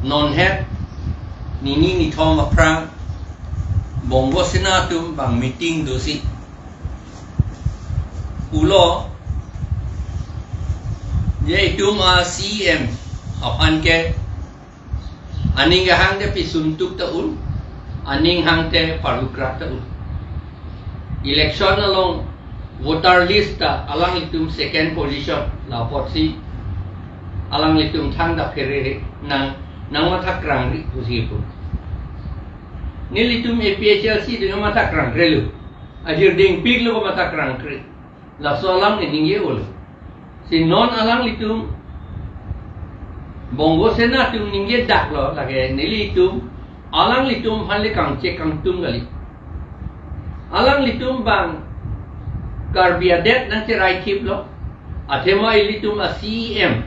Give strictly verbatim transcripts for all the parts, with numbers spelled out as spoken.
Non het nini nithom aphrang Bongo Sena atum bang meeting dosi pulo, je itum a C E M aphan ke aning kehang te pisun tup ta un, aning hang te parlukrak ta un. Election along voter list ta alanglitum second position, la apotsi alanglitum thangta pherere nang, nangmatha krangri pusi pu. Nelitum A P H L C atum matha krangkrelo. Ajir dingpiklo matha krangkre. Laso alam ne ningje olo. Si non alanglitum Bongo Sena atum ningje daklo, lake nelitum alanglitum aphan le kangchek kangtum kali. Alanglitum bang Karbi adet nangcherai thiplo. Athema ilitum a C E M,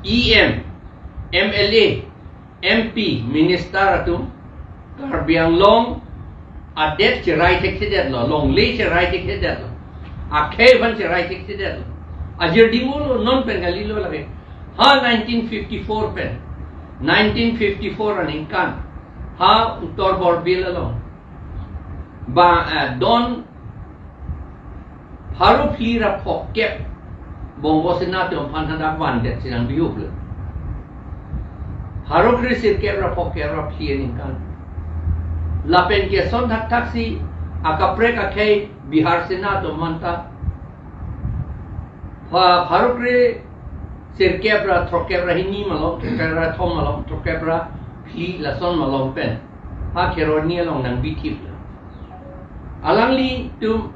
E M, M L A, M P, minister atum Karbi Anglong adet cherai thekthedetlo, longle cherai thekthedetlo, akhei aphan cherai thekthedetlo. Ajir dingpiklo, non pen kalilo lake. Ha nineteen fifty-four pen, nineteen fifty-four aningkan, ha Uttar Borbil along ba, eh, don pharo phli ra phokep Bongo Sena atum aphan hadak vandet si nangbihup lo. Pharo kre sirkep ra phokep ra phli aningkan. Lapen ke son thakthak si akaprek akhei Bihar Sena atum aphanta pha-, pharo kre sirkep ra throkkep ra hini malom, throkkep ra thom malom, throkkep ra phli lason malom pen ha Kheroni along nangbi thiplo. Alanglitum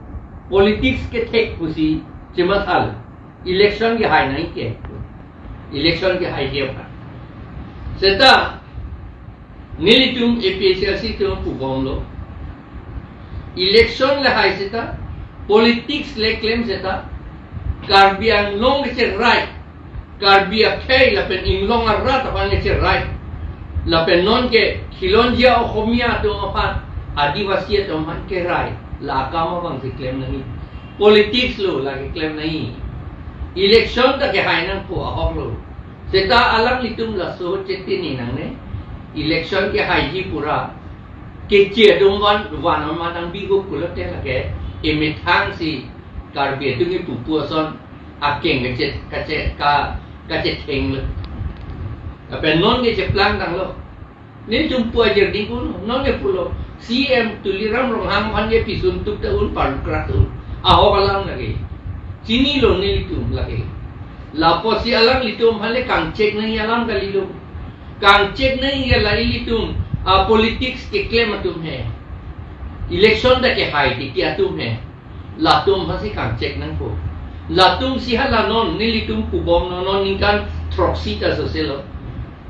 politics kethek pusi chemathalo. Election kehai nangji ke. Election kehai ke apa? Seta nelitum A P H L C atum pubomlo. Election le hai seta, politics le klem seta, Karbi Anglong kecherai, Karbi akhei lapen inglong arat aphan kecherai, lapen non ke khilonjia Ohomia atum aphan, Adivasi atum aphan kerai, la akam abang si klem nangji. Politics lo, la keklem nangji. Election ta kehai nangpo, ahok lo. Seta alanglitum laso chetini nangne. Election kehaiji pura, keche atum van, van amat nangbihup pulote lake emethang si Karbi atum kepupu ason akeng kache, kache, ka, kachethenglo. Lapen non kecheplang tanglo. Nelitum pu ajir dingpiklo, non ke pulo, C E M Tuliram Ronghang aphan ke pisun tup ta un, parlukrak ta un. Ahok alam lake. Chinilo nelitum lake. La apotsi alanglitum aphan le kangchek nangji alam kalilo. Kangchek nangji ke la ilitum a politics keklem atum he. Election ta kehai titi atum he. Latum aphansi kangchek nangpo. Latum si hala non, nelitum pubomlo, non ningkan throksi ta soselo.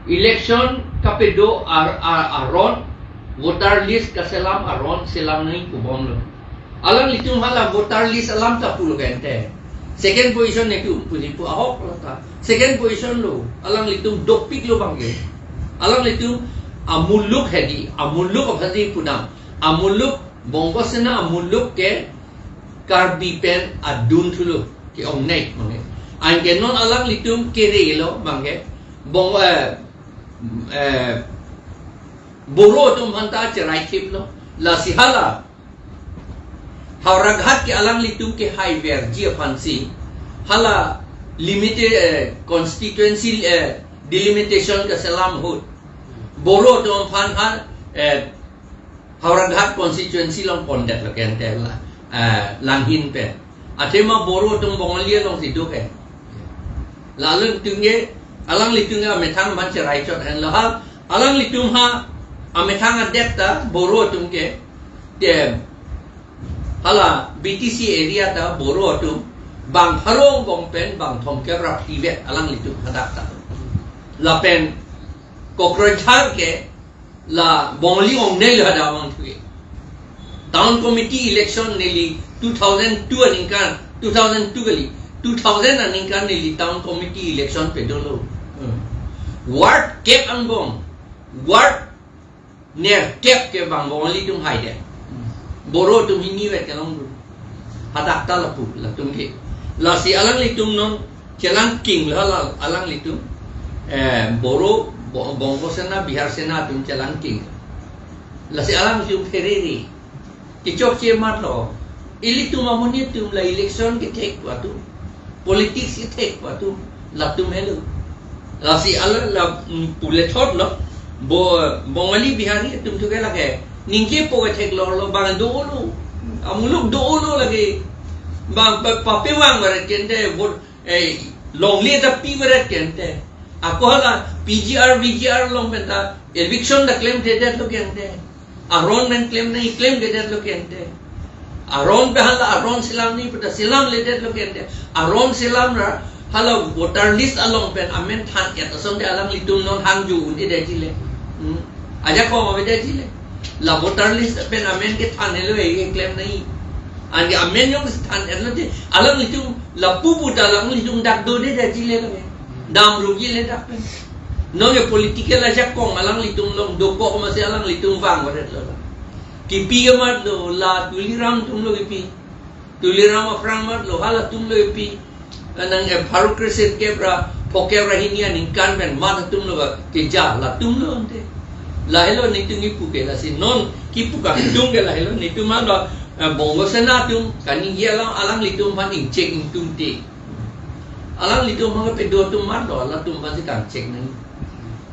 Election kapedo ar-, ar-, aron, voter list kaselam aron, selam nangji pubomlo. Alanglitum hala voter list alam ta pulo kente. Second position netum pusi pu, ahok lo ta. Second position lo, alanglitum dopiklo bang ke. Alanglitum amuluk hedi, amuluk aphansi pudam. Amuluk, Bongo Sena amuluk ke Karbi pen adun thulo, ke-ong nei, mane. Anke non alanglitum kerelo bang ke, Bong, eh, eh, Boro atum aphanta cherai thiplo. Lasi hala Howraghat ke alanglitum kehaiverji aphansi hala limited, eh, constituency, eh, delimitation kaselam ahut Boro atum aphan ha, eh, Howraghat constituency along pondetlo kente la, eh, Langhin pen. Athema Boro atum Bongali alongsi do ke. La alanglitum ke, alanglitum ke amethang aphan cherai chot henlo ha, alanglitum ha amethang adet ta Boro atum ke, te, hala B T C area ta Boro atum bang pharo angbong pen bang thomkep ra phli vet alanglitum hadak ta. Lapen Kokrajhar ke la Bongali ong nei lo hadak abang thu ke. Town committee election neli two thousand two aningkan, two thousand two kali, two thousand aningkan neli town committee election pedolo. Hmm. Ward kep angbong, ward nerkep ke bang Bongali atum haidet. Boro atum hini vet kelong do. Hadak ta lapu, latum ke. Lasi alanglitum non chelang king la, la alanglitum, eh, Boro Bo-, Bongo Sena, Bihar Sena atum chelangking. Lasi alanglitum pherere. Kechokche matlo. Ilitum amonit atum la election kethek atum. Politics kethek atum. Latum helo. Lasi ala la, mm, pule thotlo. Bo, Bongali Bihari atum tu ke lake. Ningke po kethek lorlo bang dolo. Amuluk dolo lake. Bang pa-, papevang varet kente, vote, eh, longle ta pi varet kente. Ako hala P G R, V G R along pen ta eviction ta klemdedetlo kente. Aron pen klem nangji klemdedetlo kente. Aron pen hala aron selam nangji pu ta selamledetlo kente. Aron selam ra hala voter list along pen amen than-et asonte alanglitum non hangjo un-edetji le. Hmm. Ajakong avedetji le. La voter list pen amen kethan helo e klem nangji. Anke amen jongsi than-etlo te alanglitum lapu pu ta alanglitum dak dodedetji le lo. Damrukji le dak pen. Non ke political ajakong alanglitum along dokok masi alanglitum vang varetlo. Kipi ke matlo la Tuliram atumlo kipi. Tuliram aphrang matlo halatumlo kipi. Nang, eh, pharo kresirkep ra phongokep ra hini aningkan pen mat atumlo ba keja latumlo ante. Lahelo netum kipu ke lasi non kipu kangtung ke lahelo netum alo, eh, Bongo Sena atum kaningje alang, alanglitum aphan ingchek ingtungte. Alanglitum aphan kepedo atum matlo, alatum aphansi kangchek nang.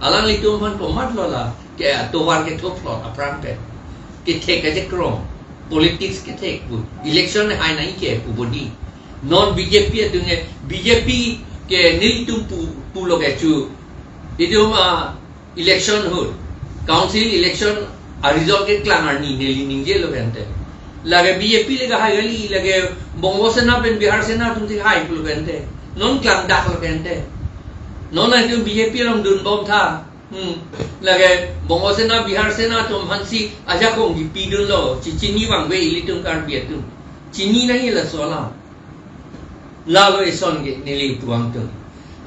Alanglitum aphan komatlo la ke atovar kethophlot aphrang pen. Kethek aje krong. Politics kethek pu. Election hai nangji ke pu bodi. Non B J P atum ke, B J P ke nelitum pu, pulo ke chu. Itum, ah, election ahut. Council election aresult keklang arni neli ningjelo kente. Lake B J P le kahai kali, lake Bongo Sena pen Bihar Sena atumsi hai pulo kente. Non klangdaklo kente. Non itum B J P along dunbom tha. Hmm. Lake Bongo Sena, Bihar Sena atum aphansi ajakong kipidunlo, chechini vangve ilitum Karbi atum. Chini nangji laso alam. Lalo ison ke neli puang tum.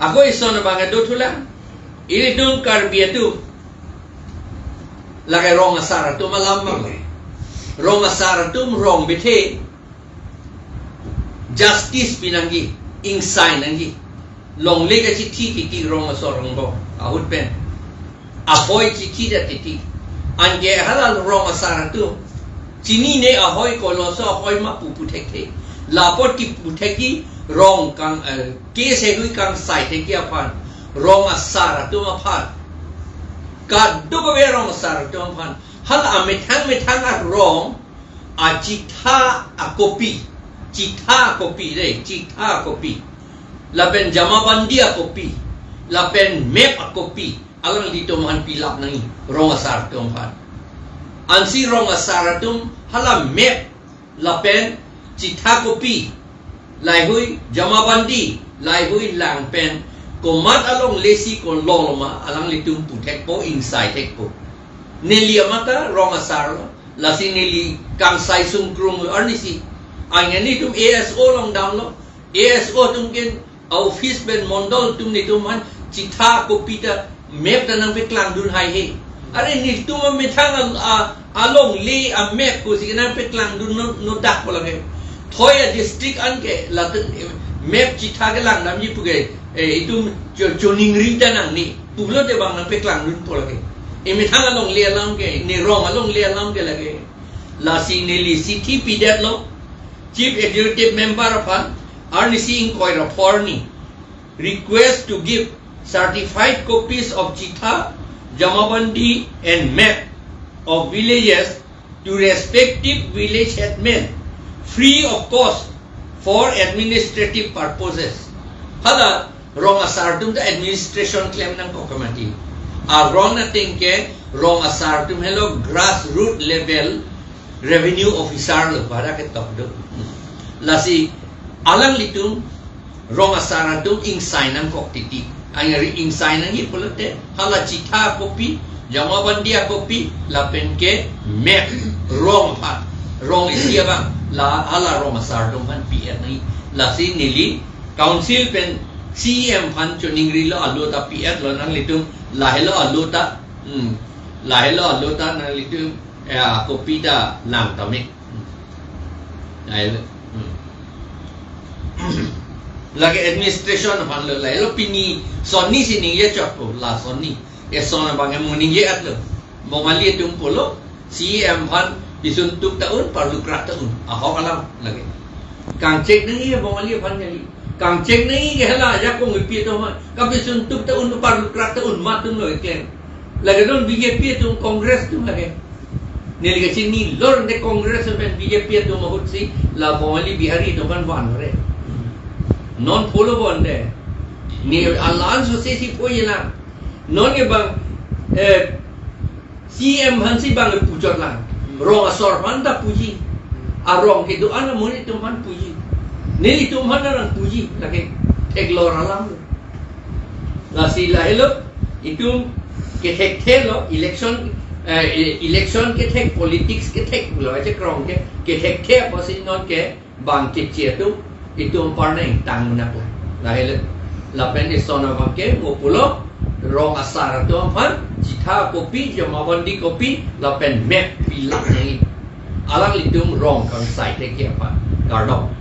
Ako ison abang ke dothulang. Ilitum Karbi atum. Lake rong asar atum alam abang. Rong asar atum rong bethe. Justice pi nangji, ingsai nangji. Longle kachithi titi rong asar rongbong ahut pen. Ahoi chithi ta titi. Anke hala rong asar atum chinine ahoi koloso ahoi ma pu puthekthe. Lapot kiputhekji rong kang, eh, case hui kangsai thekji aphan. Rong asar atum aphan. Kadokave rong asar atum aphan. Hala amethang methang arong, achitha akopi, chitha akopi dei, chitha akopi. Lapen jamabandi akopi, lapen map akopi, alanglitum aphan pilap nangji, rong asar atum aphan. Ansi rong asar atum hala map, lapen chitha akopi, laheihui jamabandi, laheihui lang pen, komat alonglesi kololo ma, alanglitum puthekpo, ingsai thekpo. Neli amat ta rong asarlo, lasi neli kangsai sungkrunglo arnisi. Anke netum A S O along damlo, A S O atum ke office pen mondol atum netum aphan chitha akopi ta map ta nangpeklangdun haihe. Are netum amethang a, a, alongle a map kosi nangpeklangdun no, no dak pola ke. Thoi a district anke latum map chitha kelang damji puke, eh, itum cho-, choningri ta nangne. Pulote bang nangpeklangdun pola ke. Emethang alongle alam ke, ne rong alongle alam ke lake. Lasi neli chithi pidetlo. Chief Executive Member aphan, arnisi ingkoi ra pho arni. Request to give certified copies of chitha, jamabandi and map of villages to respective village headmen free of cost for administrative purposes. Hala rong asar atum ta administration klem nangkok ke mati. Aron ateng ke rong asar atum helo grassroot level revenue officer lo para ketok do. Lasi alanglitum rong asar atum ingsai nangkok titi. Angari ingsai nangji pulote hala chitha akopi, jamabandi akopi, lapen ke map rong aphan. Rong isi abang, la hala rong asar atum aphan pi-et nangji. Lasi neli council pen C E M aphan choningrilo, alo ta pi-etlo nanglitum, lahelo alo ta, hmm, lahelo alo ta nanglitum, eh, akopi ta lang tame. Hmm. Lahelo. Hmm. Lake administration aphanlo, lahelo pini sonni si ningje chotpo, la sonni. Eson abang ke mo ningje-etlo. Bongali atum pulo, C E M aphan pisun tuk ta un, parlukra ta un. Ahok alam lake. Kangchek nangji Bongali aphan kali. Kangchek nangji ke hala ajakong epi atum aphan. Kapisun tuk ta un, parlukra ta un, ma atumlo keklem. Lake non B J P atum, Congress atum lake. Neli kachinilo, de Congress pen B J P atum ahut si la Bongali Bihari atum aphan vanre. Non follow bonde. Ne alliance si si phoilang. Non ke bang, eh, C E M aphan si bang puchotlang. Rong asor aphan ta puji. Arong kedo-an amonit atum aphan puji. Nelitum aphan nang puji. Lake theklor alam. Lasi lahelo itum kethekthelo, election, eh, election kethek, politics kethek pulo achekrong ke, kethekthe apotsi non ke bang keche atum, itum apar nangtang nangpo. Lahelo, lapen eson abang ke mo pulo, rong asar atum aphan chitha kopi, jamabandi kopi, lapen map pilak nangji. Alanglitum rong kangsai thekji aphan. Kardom.